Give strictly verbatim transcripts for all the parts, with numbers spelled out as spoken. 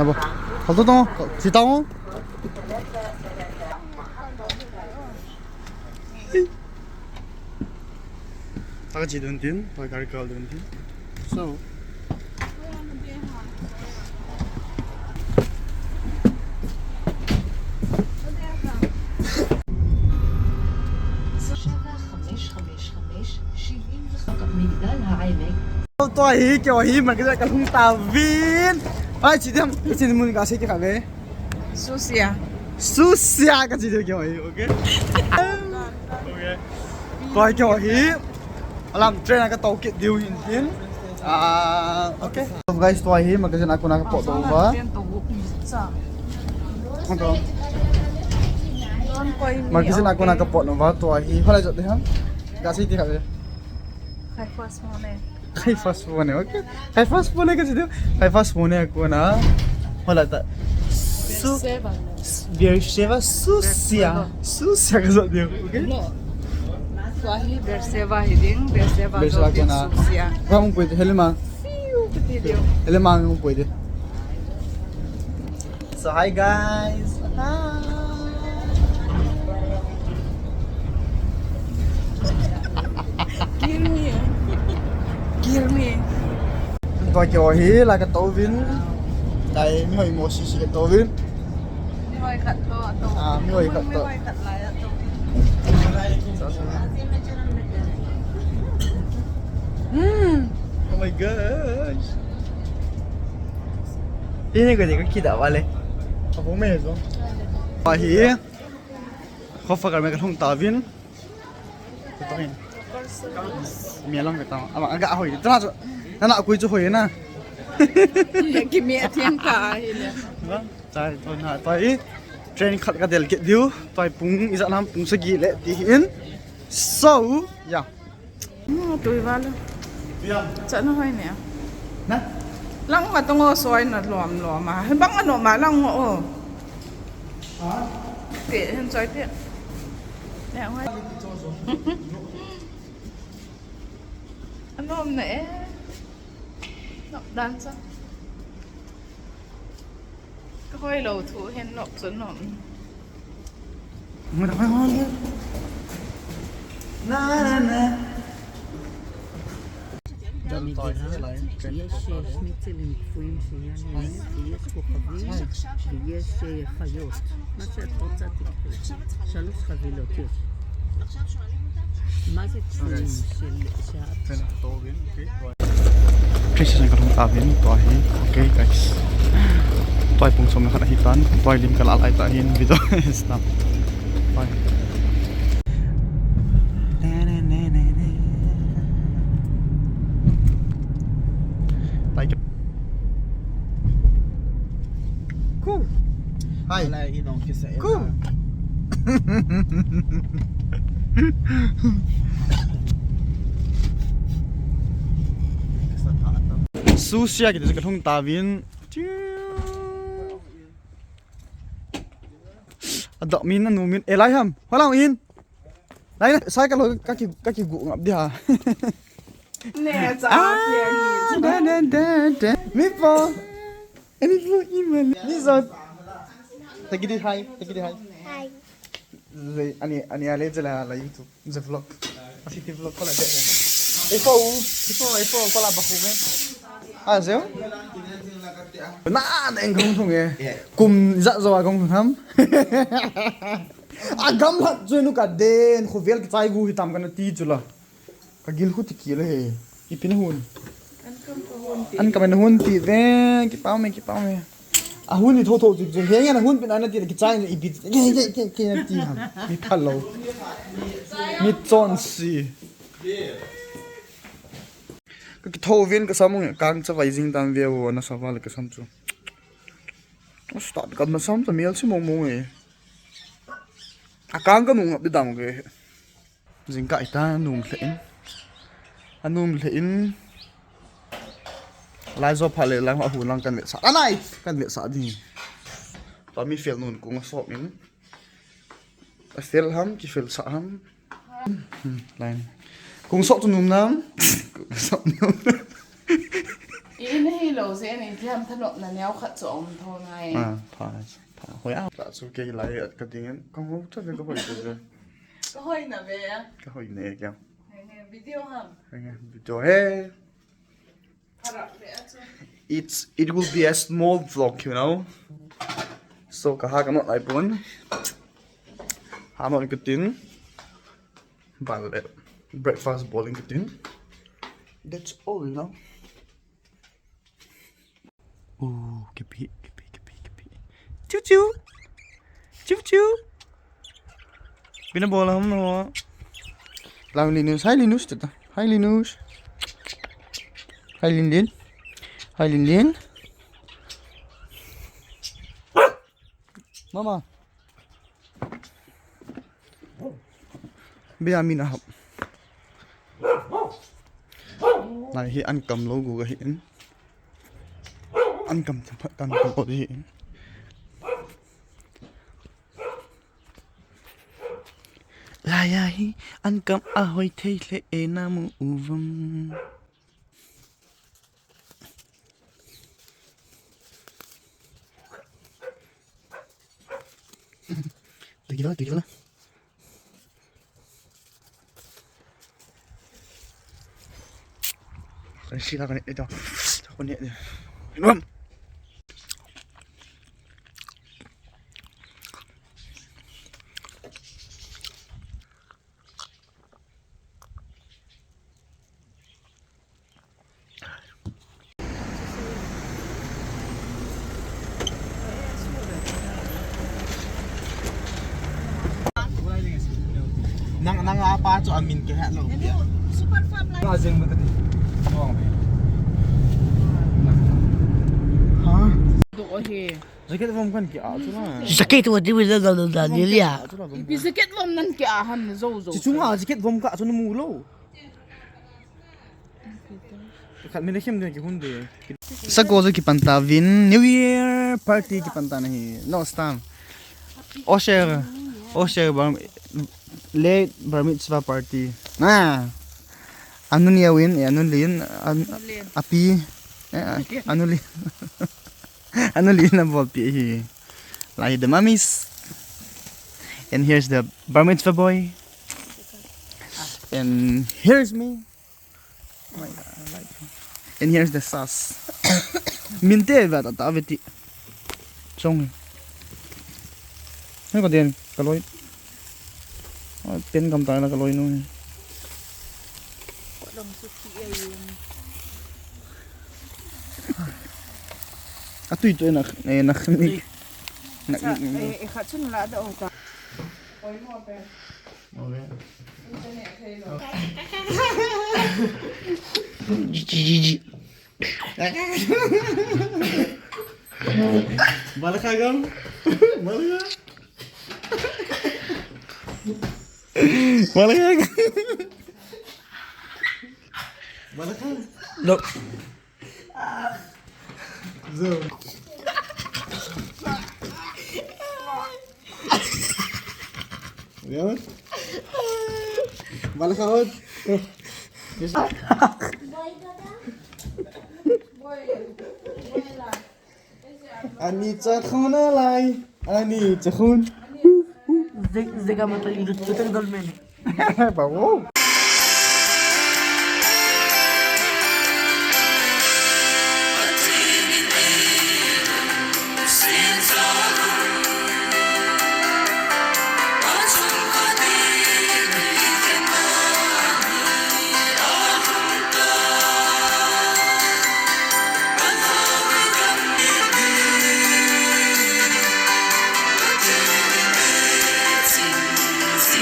Abo. Hal to to. Si tao. Taka chi dun tin, taka gari kal dun tin. So. שבע חמש חמש חמש, שבעים וחמש, מגדל העמק. Tua hi, keiho hi, magazine kalhung tauvin. Ai, chi diam, chi mun ka se ki kha ve. Susia. Susia kachi diu keiho hi, okay? Okay. Tua hi keiho hi. Alam train a katou kit diu hin tin. Ah, okay. So guys, tua hi magazine a kona kapot uva. Magazine a kona kapot uva tua hi. Hoilai jot ding ham? Ka sei ti kha ve. Khai first morning. Khai first morning, okay. Khai first morning kachi diu. Khai first morning a kona. Hoilai ta. Su- Beersheba. Beersheba, Susia. Beersheba. Susia kajot diu, okay? No. Tua hi Beersheba hi ding, Beersheba Beersheba jot ding kona. Susia. Vang pui te helima. Fiu, kati diu. Helima vang pui te. So hi guys. Hi. Kill me. Kill me. Tua keiho hi la katouvin. Lai mi hoi mo sisi katouvin. Mi hoi khat to, to. Ah, mi hoi khat to. Mi hoi khat lai to. Hmm. Oh my gosh. Ini ko dikit kita wale. Apa me so? Ahi. Khofa kar me kalhung tauvin. Mi alang ka tao. Ama aga hoi. Tana chu. Nana kui chu hoi na. Ki mi athiang ka hi le. Ba, chai to na to i. Train khat kadel kit diu. Toi pung ijat ham pung sagi le ti hin. So, yeah. Hmm, tui vale. Cha na hoi ne. Na? Lang ma tong o soi na lom lom a. Bang ano ma lang o. Ha? Te, hen choi te. Ne, hoi. Anom na e. Nok dan sa. Ka hoi lo thu hen nok chu nom. Na, na, na. במגירה יש, אה, שניצלים קפואים שיהיה מלא, ויש כוכבים, ויש, אה, חיות. מה שאת רוצה תקחי. שלוש חבילות יש. מה זה קפואים של, שאת Train kalhung tauvin, tua hi, okay guys. Tua hi pung som le khat ahi tan, tua hi lim kala lai ta hin video stop. Tua hi. Tua hi. Cool. Hi. Wala inong kisa. Cool. Susia kiti chu kalhung tauvin. Adoh min anu min. E lai ham. Holang in. Lai na, cycle ho kaki, kaki gu ngap dia. Ne, cha, ah, da, da, da, da. Mi po. Ani po iman. Ni zot. Tagi di hi, tagi di hi. Hi. Ani, ani ale jela la YouTube, je vlog. Asi ti vlog kola de. Efo, efo, efo kola ba ko me. Ah, zeo. Na, na eng kong thung e. Kum ja zo a kong thung ham. Agam hat chu nu ka den, khovel kichai gu hitam kana ti chu la. Ka gil khu ti kile he. Ipi na hun. An kam na hun ti ve, kipau me, kipau me. Ahun ni tho tho ti ve. He ngen ahun pin ana ti le kichai ni ipi. Ke, ke, ke, ke ti ham. Mi phalo. Mi chon si. Ka kitho ven ka samung kang cha vai jing tam ve o na sa va le ka sam chu. Start ka ma sam ta mial si mong mong e. A kang ka nung ap di dam ke. Jingkah ita num lheh in. Anum lheh in. Lai jo pha le lang ahu lang kan vetsah. Anai! Kan vetsah di. Tua mi fel nun kung asop in. Afel ham, kifel sah ham. Hmm, lai. Kung sop tu num nam. Kung sop num. I in hi lo. Lo se ni thiam thanop na neo khat chu om tho ngai. Ah, pha, pha. Hoi a. Ta chu kei lai at ka ding en. Ka ho cha ve ka hoi chu ve. Ka hoi na ve a. Ka hoi ne kya. Nge, nge, video ham. Nge, video he. Harap ve a chu. It's, it will be a small vlog, you know. So, ka ha ka not lai pon. Ha not ka tin. Bal le. Breakfast bol in ka tin. That's all, you know. Oh, kipi, kipi, kipi, kipi. Chiu, chiu. Chiu, chiu. Bina bola hum no. Lam Linus, hi Linus, tata. Hi Linus. Hi Lin Lin. Hi Lin Lin. Mama. Bia min a hap. Nai hi an kam lo gu ka hi in. An kam thim phat kan kam ko hi in. Lai a hi an kam a hoi thei le e na mu u vam. Tigil na, tigil na. Kan sila kan ito. Ako ni. Minum. Nang, nang apa chu amin ke ha lo. Super farm lai. Nga jeng ba tadi. Nuang be. Ha? Do he. Jacket vom kan ki a chu na. Jacket wo di wi la la la la ni lia. Ipi jacket vom nan ki a han zo zo. Chi chunga jacket vom ka chu na mu lo. Khat min a khem de ki hun de. Sako chu kipan ta vin New Year party kipan ta na hi. No stam. Osher. Osher bar, late bar mitzvah party. Na. Anu ni awin, eh, anu lin, an, api. Eh, anu lin. Anu lin na bol pi hi. Lai the mummies. And here's the bar mitzvah boy. And here's me. Oh my God, I like you. And here's the sauce. Min te va ta ta ve ti. Chong. Hei ka den ka loi. Ah, pen gam ta na ka loi nu. Ko dong su ki e yin. A tui tu e na, e na khni. Tui. Na, sa, na, na. E, e kha chun la da o ta. Oi mo pe. Okay. Balakha gam. Balakha. Balakha gam. Balakha. Look. Zo. Yan. Balakha ot. Ani chakhun alai. Ani chakhun. Ze-, zega mata ilut chutang dol mene. Bawo.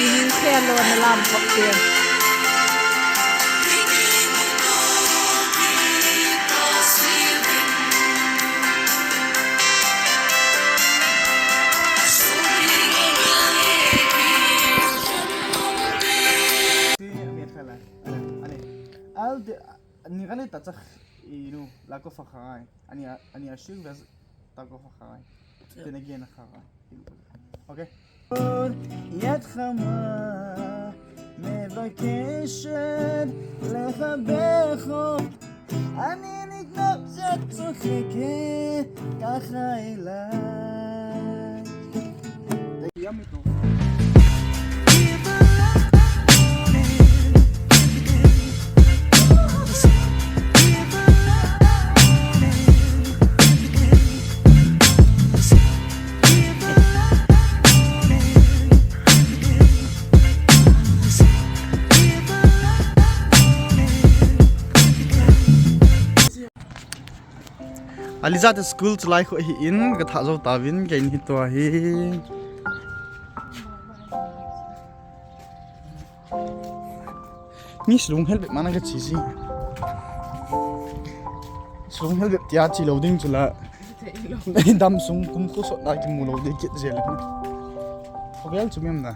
Mihin khe lo na lam khop te. Al de, ni kani ta chak inu la ko fa khai. Ani, ani a shing ves ta ko fa khai. Then again, khai. Okay. יד חמה מבקשת לחברך, אני נגנב Aliza te school chalai khu ahin, ka thah jou tauvin, keini hi tua hi. Ni silung hel bep mana ka chi si. Silung hel bep tia chi lou ding chu la. Dam sung kum khu sot na kimu lou ding kit jel. Khovel chu mem na.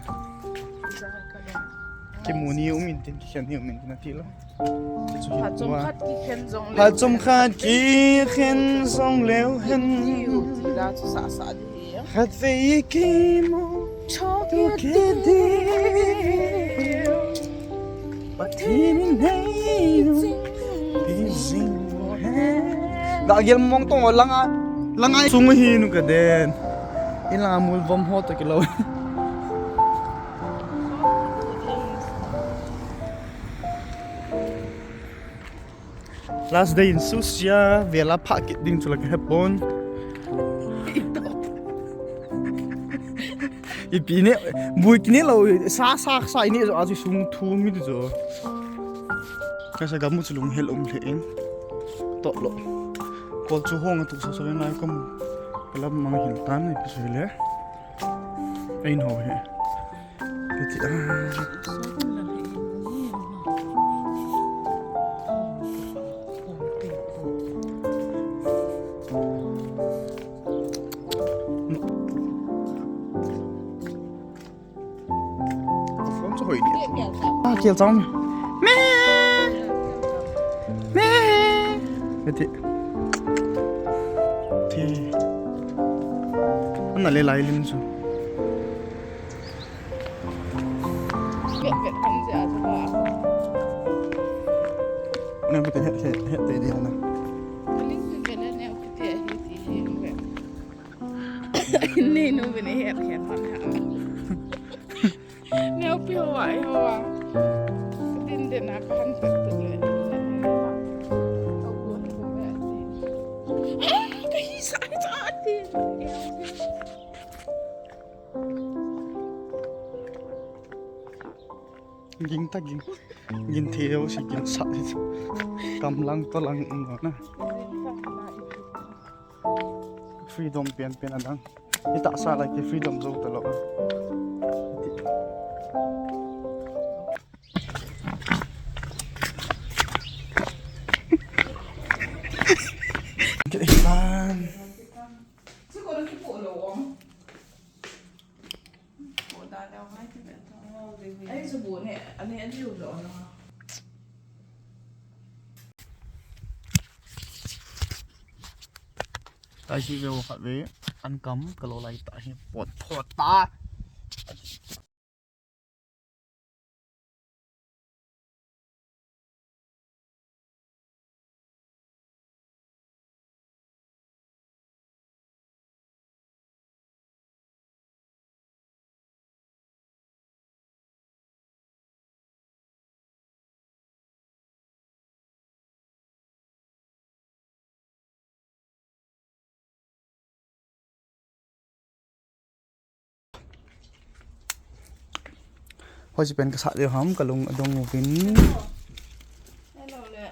Kimu ni um in tin, kikhen ni um in tin ati lou. Phat chomkhat kikhen jong le. Phat chomkhat kikhen jong leu hen. Ti u ti la chu sasa di. Khatvei kimu toh kit diu. Pathen in nei u pi jing hen. Ga gel mong tong langa, langa sung hi nu ka den. In langa mul vom ho to kilou. Last day in Susia, vela phah kit ding chu la ka hepon. Ipi ne, bui kine lou, sa, sa, sa, ine jo, aji sung thu mi jo. Ka sa gamu chu lung hel um le in. Toh lou. Kol chu hong tu sa sa le nai kamu. Ka lam mang hin tan, ipi sa le. Ein ho he. Piti, ah. Phone chu hoi ni. Ah, kel chang. Me. Me. Piti. Ti. Ana le lai lim chu. Vet vet kan je a chu ba. Nang bete het het het te di na. Ling tu bete ne ku te hi ti hi vet. Nei nu bete het het man ha. Neo pi hoa, hoa. Din din a ka han vet tu le. Ah, ka hi sa ni ta ti. Ging ta ging. Ging thei lou si ging sa. Kam lang to lang um na. Freedom pian pian a dang. Ita sa lai ki freedom zo ta lou. Kile ban. Tahi ve o khat ve, an kam ka lo lai tahi pot pot ta. Hoiche pen kasat diu ham, kalung adong uvin. Hello le.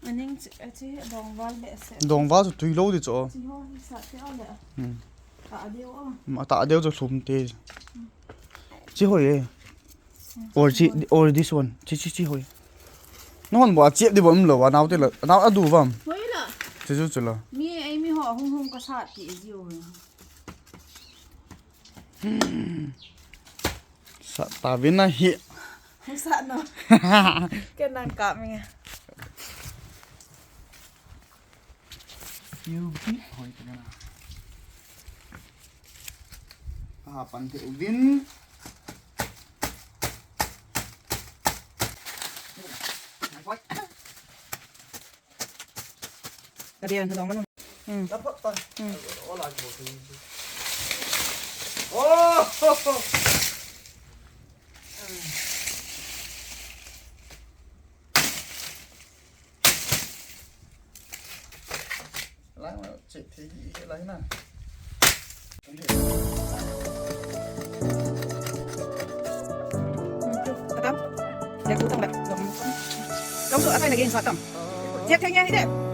Aning chi, achi dongval behseh. Dongval chu tui lou di chu. Chi ho hi sat te o le. Hmm. Atah diu o. Hmm, atah diu chu lhum te. Chi hoi e. Or chi, or this one. Chi, chi, chi hoi. Nahon bo a chep di bom lo, anao te la. Anao adu bom. Hoi la. Chi chu chu la. Mi, ei mi ho hung hung kasat ti ji o. Sat ta vin ahi. Hung sat no. Ke nang ka mi. Kiu bi hoi ta na. Ka ha pan te uvin. Ka dia na dong manu. Hmm. Na phat ta. Hmm. Ola ki bo. Oh! Lai ma che the hi lai na. Atam. Ya ku tam ba. Long su asai na gen sa tam. Che the ya hi de.